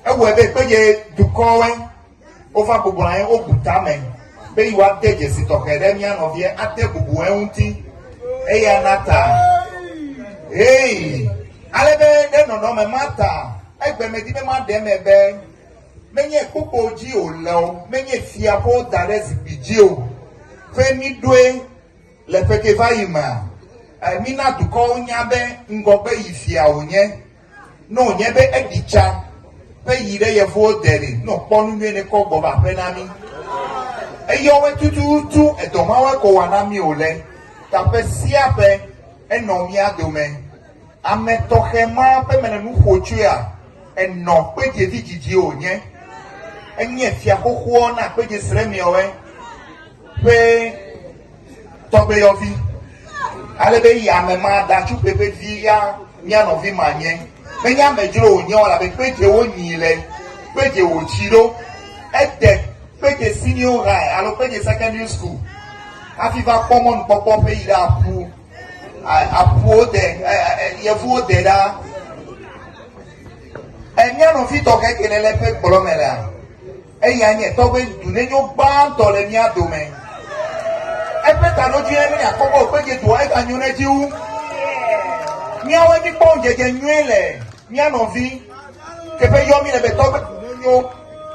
Ewɔe be kpedze dukɔwoe wova bɔbɔ nɔ anyi wobu tame be yewoade dzesi tɔxɛ ɖe mía nɔvia ade bubu eŋuti eya na ta. Hey! Ale be ɖe nɔnɔme ma ta egbe medi be maɖe eme be menye kpukpo dzi wòle o, menye fia ƒe woda ɖe zikpui dzi o. Ƒe míɖoe le ƒe ke va yi mea, mína dukɔwo nya be ŋgɔgbe yi fia wònye. Ne wònye be eɖi tsa ƒe yi ɖe yevuwo de ɖi, ne wòkpɔ nu nyuie ne kɔ gbɔ va aƒe na mí. Eyɔwoe tututu edɔ mawoe ko wɔa na mí wòle. Ta ƒe sia ƒe enɔ mía dome. Ame tɔxɛ ma ƒe mele nu ƒo tsoea, enɔ kpedzevi dzidzi wònye. Enye fia xoxoɔ na kpedze sremiɔwoe ƒe tɔgbeyɔvi. Ale be yi ame ma da tsu ƒe vi ya mía nɔvi ma nye. Menye amedzro wònye o elabe kpedze wonyi le, kpedze wòtsi ɖo. Ede kpedze senior high alo kpedze secondary school hafi va kpɔ mɔnukpɔkpɔ ƒe yi ɖe aƒu, aƒuwo de, yevuwo de ɖa. Mía nɔvi tɔxɛ ke le le eƒe gblɔ me lea, Eya nye tɔgbe dunenyo gbãtɔ le mía dome. Eƒe taɖodzinu be míakpɔ be wòkpedze dua eganyo ɖe edzi wu. Míawoe míkpɔ ŋudzedze nyuie le mía nɔvi ke ƒe yɔ mí le be tɔgbe dunenyo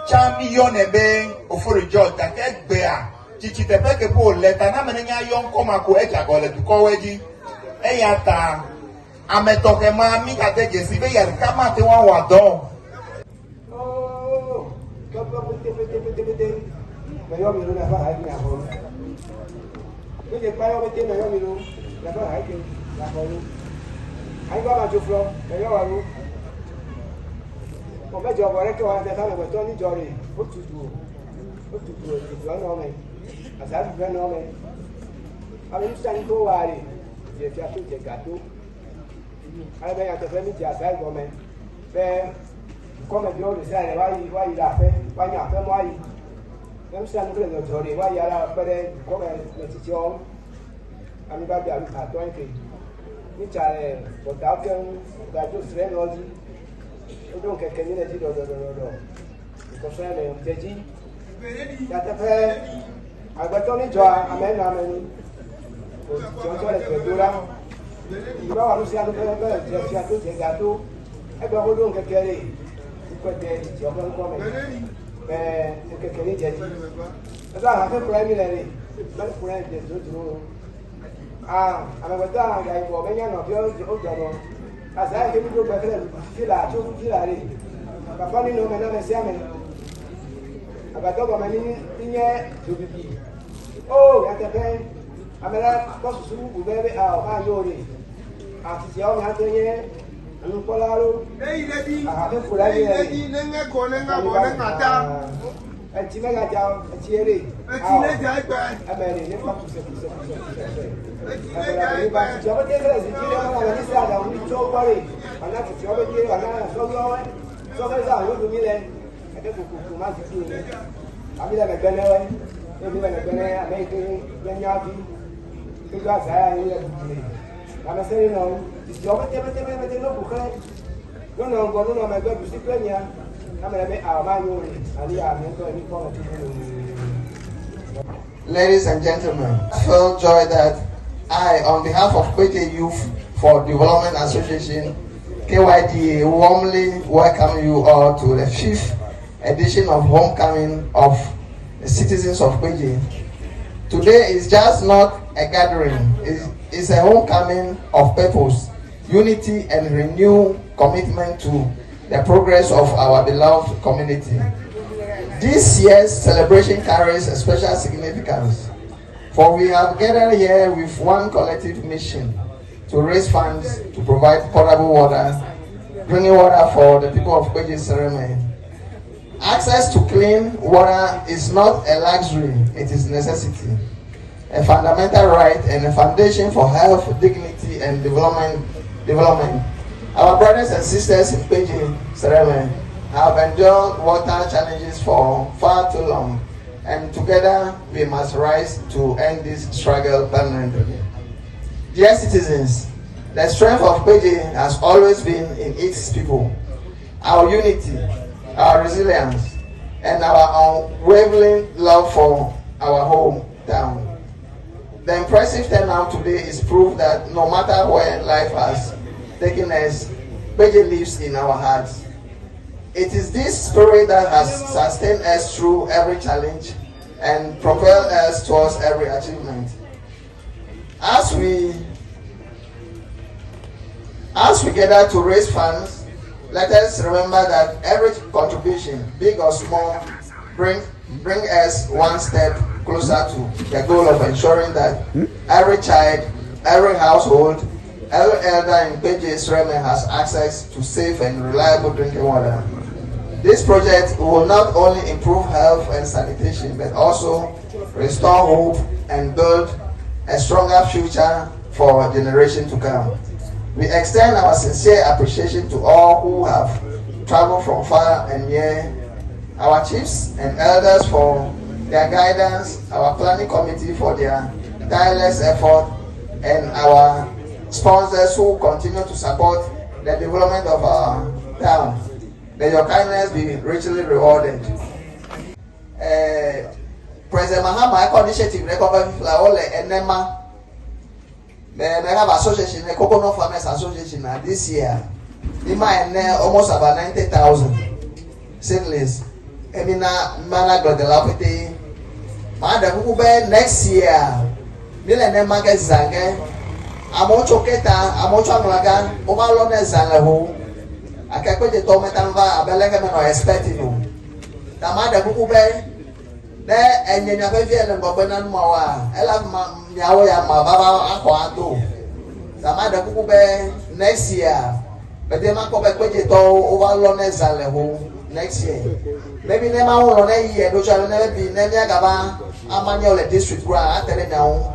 tsã míyɔnɛ be Ofori George gake egbea tsitsi teƒe ke ƒe wòle ta ne ame nenye ayɔ ŋkɔ ma ko edze agɔ le dukɔwoe dzi. Eya ta ame tɔxɛ ma mígade dzesi be eya ɖeka mate ŋu awɔ dɔ o. Vɔ medzɔ vɔ ɖeke o nyateƒe amegbetɔ ni dzɔ ɖe wotu du wotu du dzidzɔ nɔ eme azaɖuɖu nɔ eme ame nu sia nu ke wowɔa ɖe dze fia to dze ga to ale be nyateƒe mi dze aza gɔme be dukɔmeviwo ɖe sia ɖe woayi woayi ɖe aƒe woanya aƒe mɔ ayi ne nu sia nu ke le dzɔdzɔ ɖe woayi ala kpe ɖe dukɔme me tsitsiawo ŋu anyigba bi alo atɔ ke nitsa le bɔtawo keŋ gadzo srɛ nɔ dzi woɖo ŋkeke nyi le dzi ɖɔɖɔɖɔɖɔ kɔsɔe le dze dzi nyateƒe agbetɔ ni dzɔa ame nɔ ame nu dzɔdzɔ le gbe do ɖa ba wa nu sia nu ƒe be dze fia to dze ga to egbe woɖo ŋkeke ɖe ŋkɔ de dzidzɔ ƒe ŋkɔ me be ŋkeke ni dze dzi ebe aha ƒe kplɔe mi le ɖe be kplɔe dze dzodzro ah amegbetɔ hã gayibɔ menya nɔviwo wodzɔ nɔ Azã yi ke mi ɖo gbe kple fi la tso fi la ɖe. Fafa ni nɔ me na ame sia ame. Agbadɔ gɔme ni ni nye dzobibi. O nyateƒe ame la kpɔ susu bubu be be awɔ ma nyo ɖe. Asisiawo nya te nye nukpɔla alo ahaƒeƒola ye le. Etsi megadza o, etsi ye ɖe. Etsi ne dza egbe. Eme ɖe ne kpɔ kuse kuse kuse kuse. Eme ɖe anyigba titi ɔbɛ te kele zidzi ɖe ɔna le nisi aɖaŋu mi tso gbɔ ɖe. Ɔna titi ɔbɛ te ɔna sɔgbɔ sɔgbɔ za alo ɖu mi le. Eke kokoko ma zikui ne. Ami le megbe ne wɛ. Evi le megbe ne ame yi ke nye nyavi. Kedo aza ya yi le dudu le. Ame se nɔ titi ɔbɛ te bɛ te bɛ te no kuxlɛ. Nonɔ ŋgɔ nonɔ megbe ɖusi kple mia. Ladies and gentlemen, I feel joy that I, on behalf of Kpete Youth for Development Association, KYDA, warmly welcome you all to the fifth edition of Homecoming of the Citizens of Kpete. Today is just not a gathering, it's, it's a homecoming of purpose, unity, and renewed commitment to the progress of our beloved community. This year's celebration carries a special significance, for we have gathered here with one collective mission to raise funds to provide potable water, drinking water for the people of Kpedze Sereme. Access to clean water is not a luxury, it is necessity, a fundamental right and a foundation for health, dignity, and development. development. Our brothers and sisters in Kpedze Sereme have endured water challenges for far too long, and together we must rise to end this struggle permanently. Dear citizens, the strength of Kpedze has always been in its people. Our unity, our resilience, and our unwavering love for our hometown. The impressive turnout today is proof that no matter where life has taken us, Kpedze lives in our hearts. It is this spirit that has sustained us through every challenge and propelled us towards every achievement. As we as we gather to raise funds, let us remember that every contribution, big or small, bring bring us one step closer to the goal of ensuring that every child, every household, every elder in Kpedze Sereme has access to safe and reliable drinking water. This project will not only improve health and sanitation, but also restore hope and build a stronger future for generations to come. We extend our sincere appreciation to all who have traveled from far and near, our chiefs and elders for their guidance, our planning committee for their tireless effort, and our sponsors who continue to support the development of our town. May your kindness be richly rewarded. Uh, President Mahama ekɔ initiative ɖe kɔ va fifia wole enema me me have association the coconut farmers association na this year ima ene almost about 90,000 seedlings emi na mana gbedelawo pete ma ɖe kuku be next year mi le nema ke zã ge amewo tso keta amewo tso aŋlaga wova lɔ ne zã le ho ake kpedzetɔwo meta va abe leke menɔ expecting o ta ma ɖe kuku be ne enye miaƒe vie le ŋgɔgbe na numawoa ela ma miawo ya ma va va axɔ ado ta ma ɖe kuku be next year. Mede makpɔ be kpedzetɔwo wova lɔ ne zã le ho next year. Maybe ne mawo lɔ ne yi ɖo tsa ne maybe ne miagava amanye le district kura ate ɖe miawo ŋu.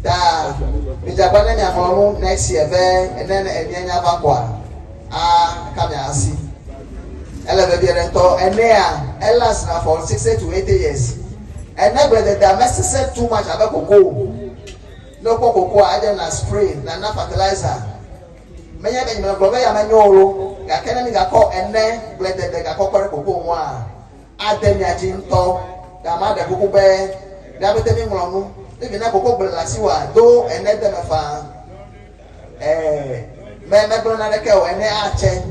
Ta midzagba ne miaŋlɔ nu next year be ne emianya va kɔa a ka mia asi. Ele vevie ɖe ŋutɔ. Enea elast na for 60 to 80 years. Ene gblededea mesesẽ too much abe koko o. Ne wokpɔ kokoa edze na spray na na fertilizer. Menye be nyemegblɔ be ya menyo o lo, gake ne migakɔ ene gbledede gakɔ kpe ɖe koko ŋua, ade mia dzi ŋutɔ. Ga maɖe kuku be mía pete míŋlɔ nu. Fifi ne koko gble le asiwòa, do ene de me faa. Ee, me megblɔ naneke o, ene atse.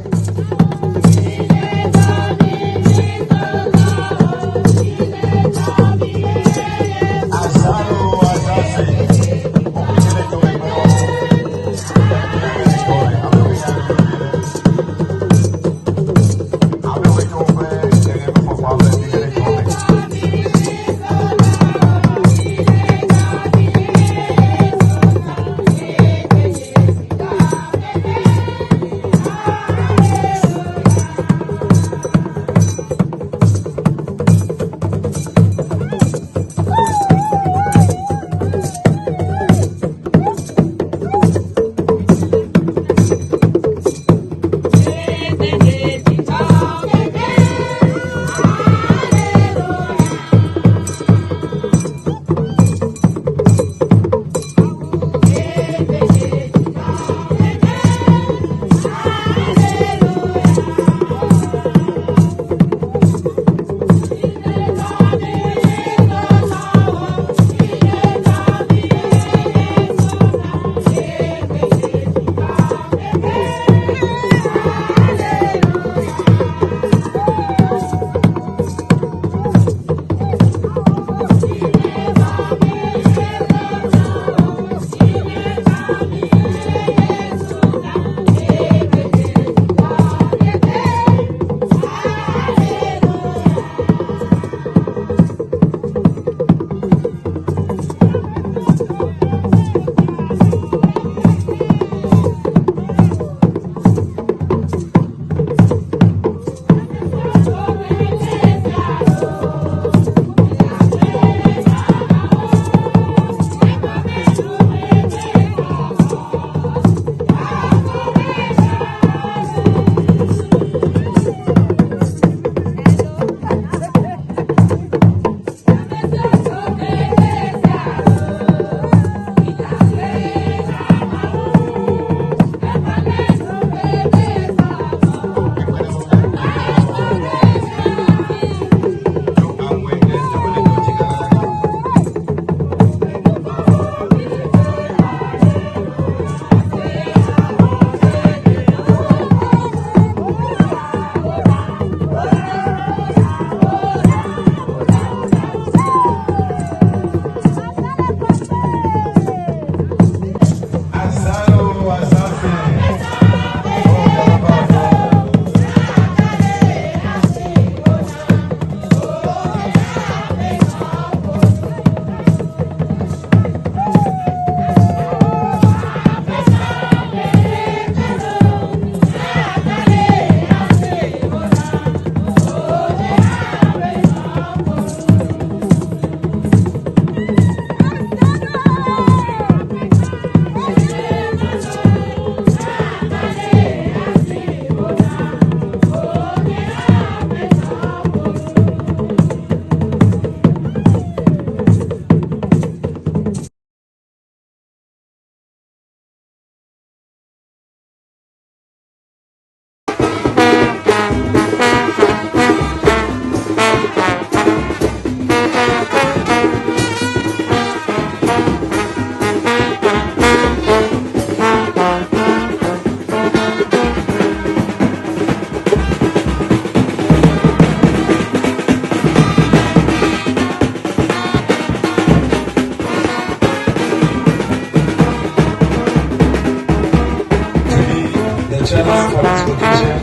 To be the chairman for this occasion,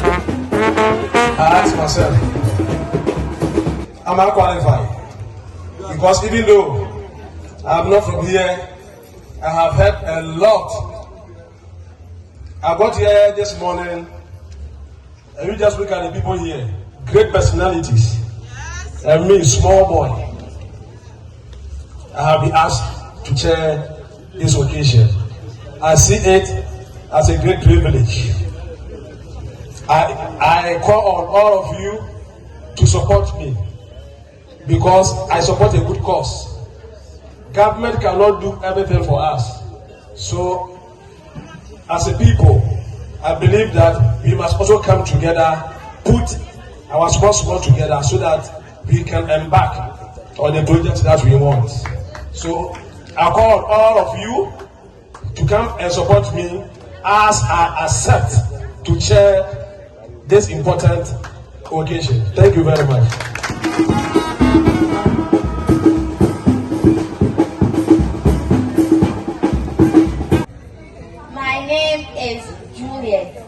I ask myself, am I qualified? Because even though I'm not from here, I have heard a lot. I got here this morning. And you just look at the people here, great personalities. And me, small boy. I have been asked to chair this occasion. I see it as a great privilege. I, I call on all of you to support me because I support a good cause. Government cannot do everything for us. So, as a people, I believe that we must also come together, put our small small together so that we can embark on the project that we want. So, I call on all of you to come and support me as I accept to chair this important occasion. Thank you very much. My name is Juliet.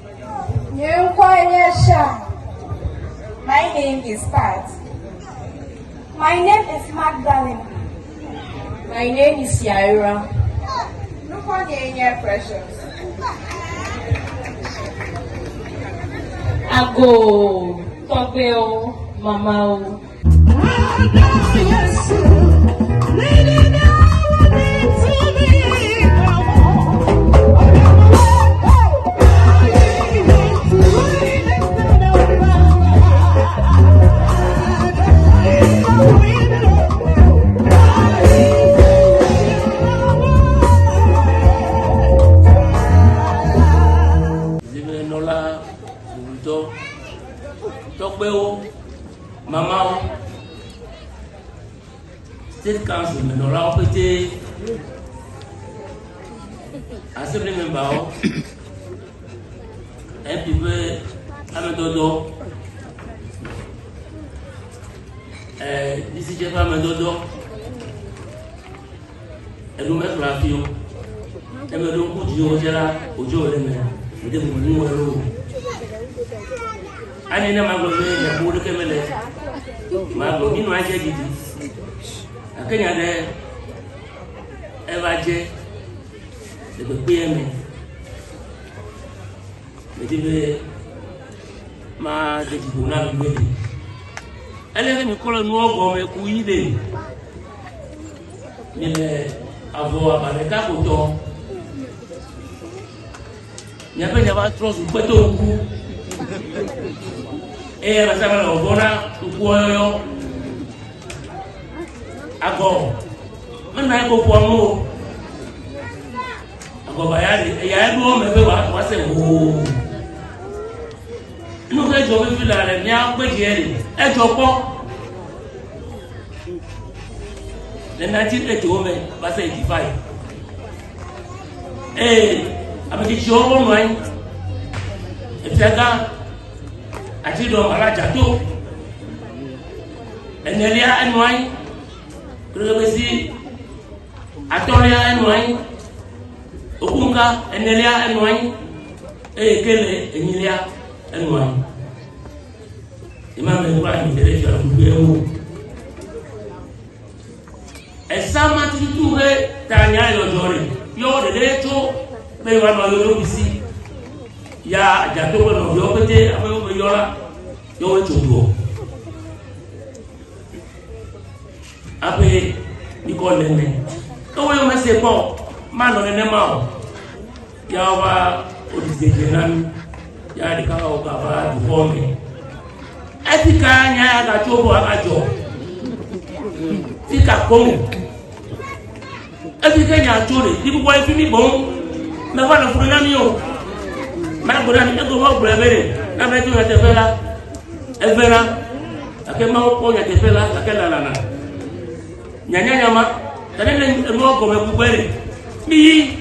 My name is Pat. My name is Magdalene. My name is Yaira. Precious. Ago, Tɔgbewo, Mamawo. Zimenɔla bubutɔ, tɔgbewo, mamawo, state council menɔlawo pete, assembly memberwo, MP ƒe amedɔdɔ, DCJ ƒe amedɔdɔ, enu mexlẽ hafi o. Ne meɖo ŋku dziwò dze la, wòdzo le eme, mede bubu ŋuwò loo. Anye ne magblɔ be nyaƒoƒo ɖeke mele, magblɔ mi nɔ anyi dze didi. Gake nya ɖe eva dze le kpekpea me. Medi be made dzi ƒo na mi be ele be mikɔ le nuwo gɔme ku yi ɖe. Miele avɔ aba ɖeka ko tɔ. Miaƒe nya va trɔ zu kpeto ŋku. Eye ame sia ame le vɔvɔ̃ na ŋkuɔ yɔyɔ. Agɔ menɔ anyi ko ƒoa nu o. Agɔba ya ɖe eya eɖo eme be wòase hoo. Nu ke dzɔ fifi la le mía kpe dzi ɖe edzɔ kpɔ. Le 1980 wo me va se 85. Ee, ame tsitsiwo wonɔ anyi. Efiagã ati ɖɔ ala dzato. Enelia enɔ anyi. Krekebesi atɔ̃lia enɔ anyi. Okunka enelia enɔ anyi. Eye kele enyilia enɔ anyi. Ema me kura nyi ɖe fiaɖuƒe wo. Esa ma tututu he ta nya yɔdzɔ ɖe yɔ ɖeɖe tso be yewoanɔ yewo ɖokui si. Ya dzato kple nɔviawo pete ame yiwo meyɔ la yewoe tso doɔ. Aƒe mikɔ le eme. Ke wo yome se kpɔ manɔ nenema o. Ya wova woɖi dzedze na mí. Ya ɖeka wɔ gava dukɔ me. Efi ka nya ya gatso vɔ agadzɔ? Fi ka koŋ? Efi ke nya tso ɖe? Ɖigbogbo efi mi boŋ. Meva le fu ɖe na mi o. Magblɔ na mi egɔme gblɔe be ɖe na ame tso nyateƒe la evena gake Mawu kpɔ nyateƒe la gake lalana. Nyanya ma ta ne le enuɔ gɔme gbogbo ɖe mi yi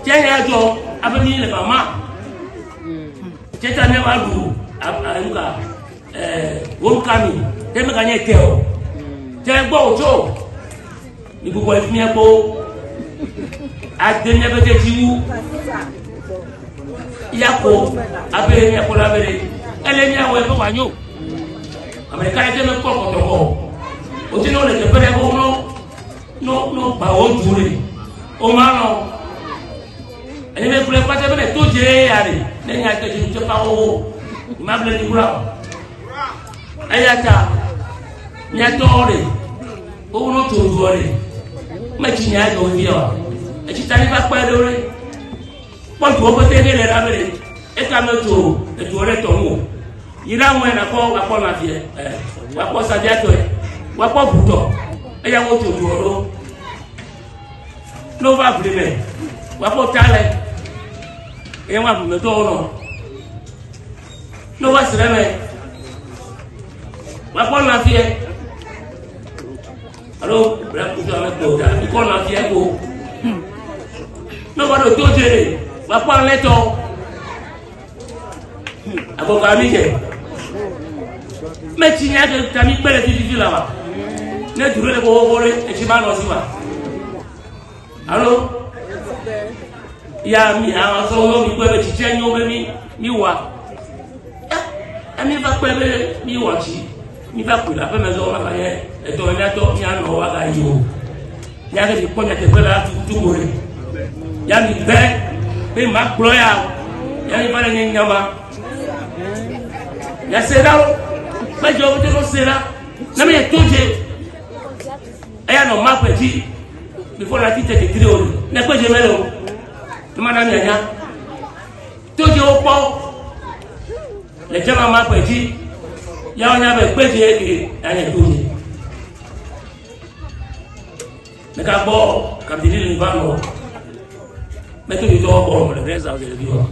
tse ya dzɔ abe mi le mama. Tse ta ne va ɖu nuka homecoming te mega nye te o. Tse gbɔ o tso. Mi gbogbo efi mia gbɔ. Ade mia be tse wu. Ya ko abe mia ko la be ɖe. Ele mia wɔ eƒe wòanyo. Ame ɖeka ɖe me kpɔ kɔtɔkɔ. Wotsi ne wole teƒe ɖe wo no no no gba wo du ɖe. Wo ma lɔ. Enye be kple kpata be ne to dze ya ɖe. Ne nya te dze dze fa wo. Nyemable mi kura o. Eya ta miatɔwo ɖe woƒe no tso dua ɖe metsi nya dzɔ fia o. Etsi ta ne va kpe ɖo ɖe. Kpɔ duwo pete ke le ɖa be ɖe eka metso eduɔ ɖe tɔ ŋu o. Yi ɖa ŋue nakpɔ wakpɔ lãfie ɛ wakpɔ sabiatɔe wakpɔ ʋutɔ eya wotso duɔ ɖo. Ne wova ʋli me wakpɔ talɛ eye wa ʋli me tɔwo nɔ. Ne wova si ɖe me wakpɔ lãfie alo bla kutu ame kpɔ ta ikɔ lãfie ko. Ne wova ɖo to dze ɖe wakpɔ alẽtɔ agbɔgbɔ ami dze. Metsi nya ke ta mi kpe ɖe fififi la wa. Ne du ɖe le xoxoxo ɖe etsi ma nɔ si wa. Alo ya mi asɔ yɔ mi kpe be tsitsi nyo be mi mi wa. Ya mi va kpe be mi wɔ tsi. Mi va ku le aƒe me zɔ ma va nye etɔ mia tɔ mia nɔ wa ga yi o. Mia ke mi kpɔ nyateƒe la tutu go ɖe. Ya mi gbe be ma gblɔ ya. Ya mi va le nye nyama. Ya se ɖa wo. Kpedzɔ wo te se ɖa. Ne mi to dze. Eya nɔ ma ƒe dzi before 1933 o. Ne kpedze mele o. Ne ma na mianya. To dze wo kpɔ le dzama ma ƒe dzi. Ya wonya be kpedze ke anye to dze. Meka gbɔ kapiteni le va nɔ. Meto dze tɔwɔ bɔ le reza le vi wa.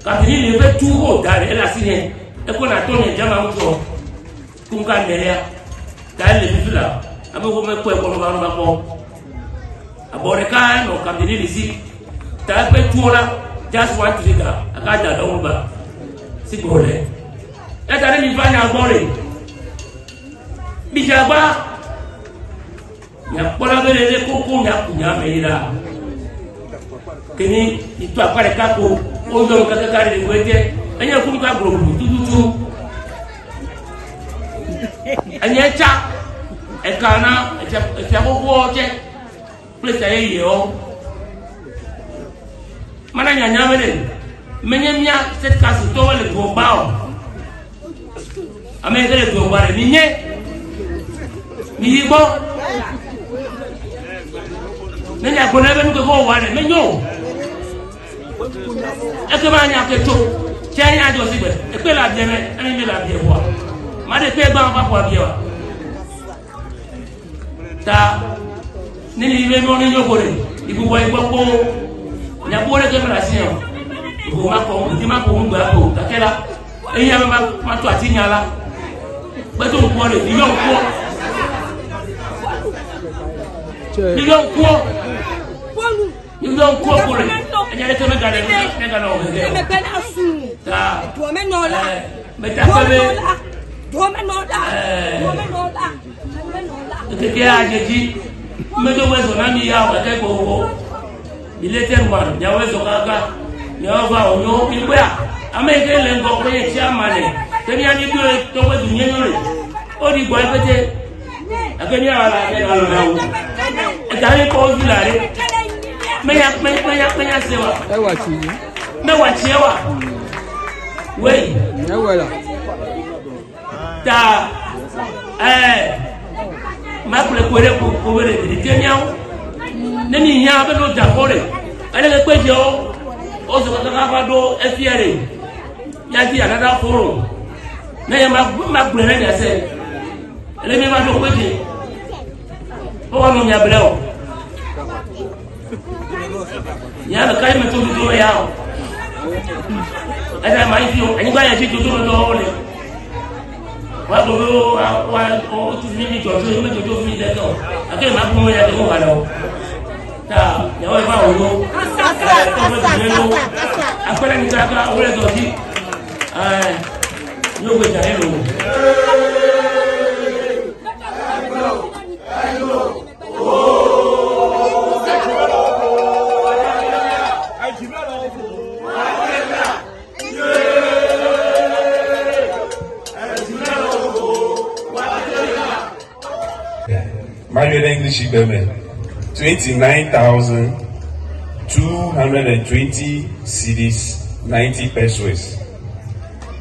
Kapiteni le ƒe tu wo da ɖe ele asi nye. Ekɔ na tɔ nye dzama ŋutɔ. Kum ka nelia. Ta ele fifi la. Ame wo mekpɔe kpɔ no va no va kpɔ. Abɔ ɖeka nɔ kapiteni le si. Ta eƒe tuo la just one trigger aka da ɖe wo ba. Si gbɔ le. Eta ne mi va nya gbɔ le. Mi dze agba. Miakpɔ la be le koko miaku nya me yi la. Keni itu akpa ɖeka ko woyɔ nu kakaka ɖe ɖe te. Enye kum ka gblogblo tututu. Enye tsa eka na efia xoxoawo tse kple fia yeyewo. Mana nyanya be ɖe menye mía state council tɔwo le duɔ gba o. Ame yi ke le duɔ gba ɖe mi nye mi yi gbɔ. Ne nya gblɔ na ebe nu ke wɔ ɖe menyo o. Ekema nya ke tso tse nya dzɔ si gbe ekpe le abia me emi mi le abia ʋua. Ma ɖe kpe gbã va ƒo abia wa. Ta ne mi be nɔ ne nyo ko ɖe ibubɔ yi gbɔ kpo nya kpo ɖe ke me le asi o. Ibo ma kɔ ŋdi ma kɔ ŋgbe akpo gake la eya me ma ma to ati nya la kpeto ŋkuɔ ɖe yɔ ŋkuɔ yɔ ŋkuɔ yɔ ŋkuɔ ko ɖe enya ɖe ke me ga ɖe me ga nɔ hehe o ta ɛɛ meta kpe be ɛɛ. Ŋkeke adze dzi medo be zɔ na mi ya o gake gbɔgbɔ mi le te ma miawo zɔ kaka miawo va o nyo mi kpɔa ame yi ke le ŋgɔ kpe nye tsia ma le ke mia mi do tɔgbe du nye nyo le o di gbɔ epete gake mia la ke na na wo ega mi kpɔ vi la ɖe menya menya menya se wa Ewa tsi yi. mewa tsia wa wei Ewa la. Ta ɛɛ makplɔe koe ɖe ko ko be ɖe ɖe te miawo. Ne mi nya be no da kɔ ɖe ele ke kpe dziawo wozɔ kaka va ɖo efia ɖe miadi another forum ne ye ma ma gblɔe ne miase ele mi va ɖo kpe dzi wowɔ nɔ mia ble o nya ɖeka yi me tso dodo me ya o ɛdá ma yi fi o anyigba yɛ dzi dodo me tɔwo le wa gbɔ be wa wa o tu fi mi dzɔdzɔ yi me dzɔdzɔ fi mi ɖe ke o gake ma gbɔ me ya ke mo ha ɖe o ta nyawo yi va wo yo ɛɛ tɔgbe du ne yo akpɛlɛ ni kaka wo le dɔ dzi ɛɛ yóò gbé dza ye lo. Mayɔe ɖe English gbe me, 29,220 cedis 90 pesewas.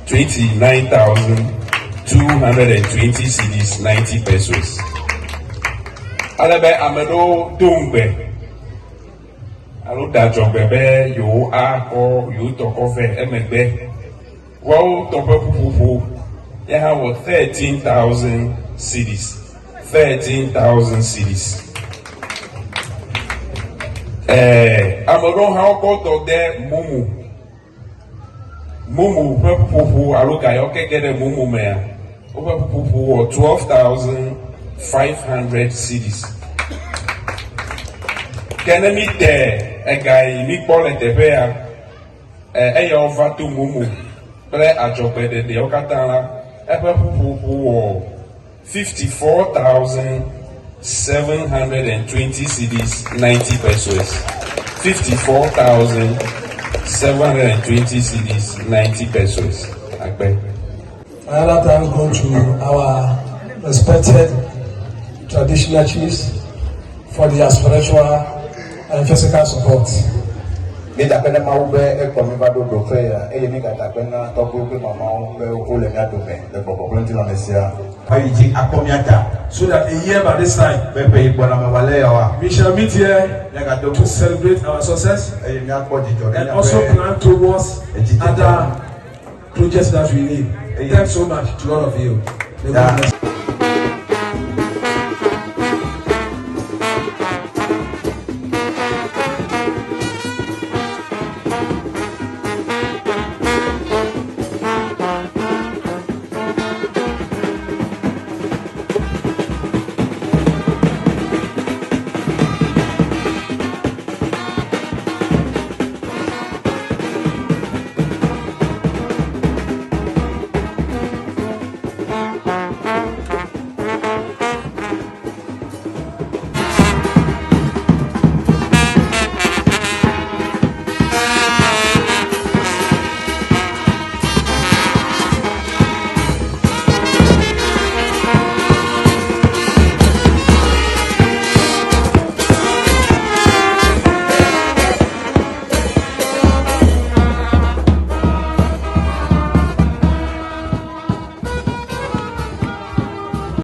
29,220 cedis 90 pesewas. Ale be ame ɖewo do ŋugbe alo ɖe adzɔgbe be yewo akɔ yewo tɔ kɔ vɛ emegbe. Woawo tɔ ƒe ƒuƒoƒo ya hã wɔ 13,000 cedis. 13,000 cedis. Ɛɛ, ame ɖewo hã wokɔ tɔ de momo. Momo ƒe ƒuƒoƒo alo ga yawo ke ge ɖe momo mea, woƒe ƒuƒoƒo wɔ 12,500 cedis. Ke ne mi te ega yi mi kpɔ le teƒe ya, eya wova to momo kple adzɔgbeɖeɖewo katã la, eƒe ƒuƒoƒo wɔ 54,720 cedis 90 pesewas. 54,720 cedis 90 pesewas. Akpe. Another thanks go to our respected traditional chiefs for their spiritual and physical support. Mída akpe na Mawu be ekplɔ mí va ɖo ɖoƒe ya eye mígada akpe na tɔgbuiwo kple mamawo be wole mía dome le gbɔgbɔ kple ŋutilãme sia. Woayi dzi akpɔ mía ta. So that a year by this time, Be ƒe yi gbɔna me wòalé ya oa, we shall meet here míagado to celebrate our success eye míakpɔ dzidzɔ ɖe and also míaƒe plan towards other projects that we need. Thanks so much to all of you. May God bless.